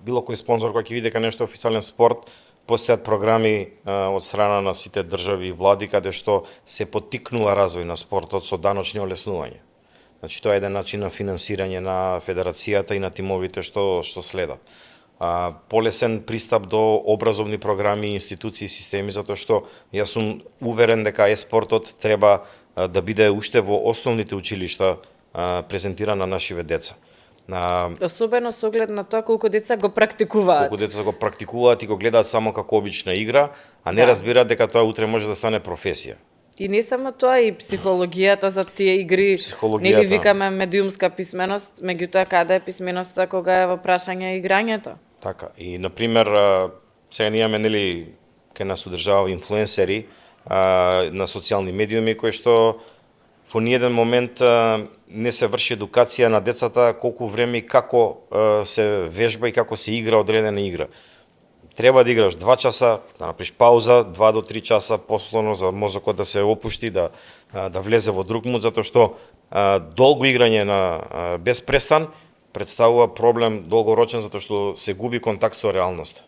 било кој спонзор кој ќе види дека нешто е официјален спорт, постојат програми од страна на сите држави и влади каде што се поттикнува развој на спортот со даночни олеснувања. Значи тоа е еден начин на финансирање на федерацијата и на тимовите што следат. Полесен пристап до образовни програми, институции и системи, затоа што јас сум уверен дека спортот треба да биде уште во основните училишта презентиран на нашиве деца. Особено со оглед на тоа колку деца го практикуваат. Колку деца го практикуваат и го гледаат само како обична игра, а не разбираат дека тоа утре може да стане професија. И не само тоа, и психологијата за тие игри, нели викаме медиумска писменост, меѓутоа каде е писменоста кога е во прашање играњето? Така, и например, сега ние имаме нели кај нас одржава инфлуенсери на социјални медиуми кои што во ниеден момент не се врши едукација на децата колку време и како се вежба и како се игра одредена игра. Треба да играш 2 часа, да направиш пауза, 2 до 3 часа послано за мозокот да се опушти, да влезе во друг муд, затоа што долго играње на без престан представува проблем долгорочен затоа што се губи контакт со реалноста.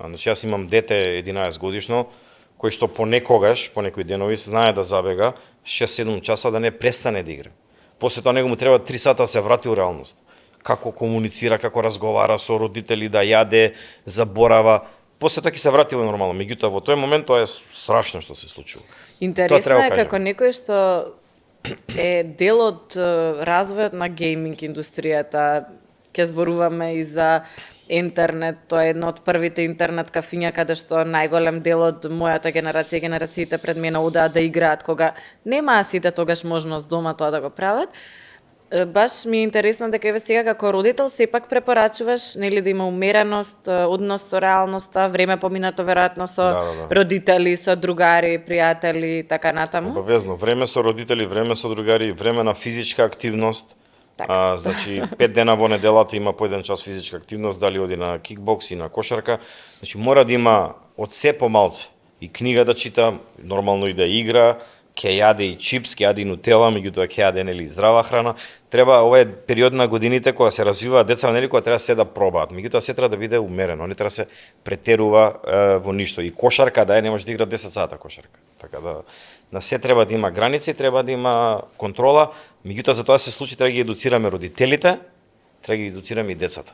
Значи јас имам дете 11 годишно кој што понекогаш, по некои денови знае да забега 6-7 часа да не престане да игра. После тоа него му треба 3 сата да се врати у реалност. Како комуницира, како разговара со родители, да јаде, заборава. После тоа ќе се врати во нормално. Меѓутоа во тој момент тоа е страшно што се случува. Интересно е како некој што е дел од развојот на гейминг индустријата. Ќе зборуваме и за интернет, тоа е едно од првите интернет кафиња каде што најголем дел од мојата генерација, генерациите пред мене одеа да играат кога немаа сите тогаш можност дома тоа да го прават. Баш ми е интересно дека еве сега како родител сепак препорачуваш нели да има умереност, однос со реалноста, време поминато веројатно со родители, со другари, пријатели, така натаму. Обавезно, време со родители, време со другари, време на физичка активност. Значи 5 дена во неделата има по 1 час физичка активност, дали оди на кикбокс и на кошарка. Значи мора да има од се помалце и книга да чита, нормално и да игра, ќе јаде и чипс, ќе јаде и нутела, меѓутоа ќе јаде нели здрава храна. Треба ова е период на годините кога се развиваат деца, нели кога треба се да пробаат. Меѓутоа се треба да биде умерено, не треба да се претерува во ништо. И кошарка да е, не може да игра 10 сата кошарка. Така да на се треба да има граници, треба да има контрола. Меѓутоа за тоа се случи треба да ги едуцираме родителите, треба да ги едуцираме и децата.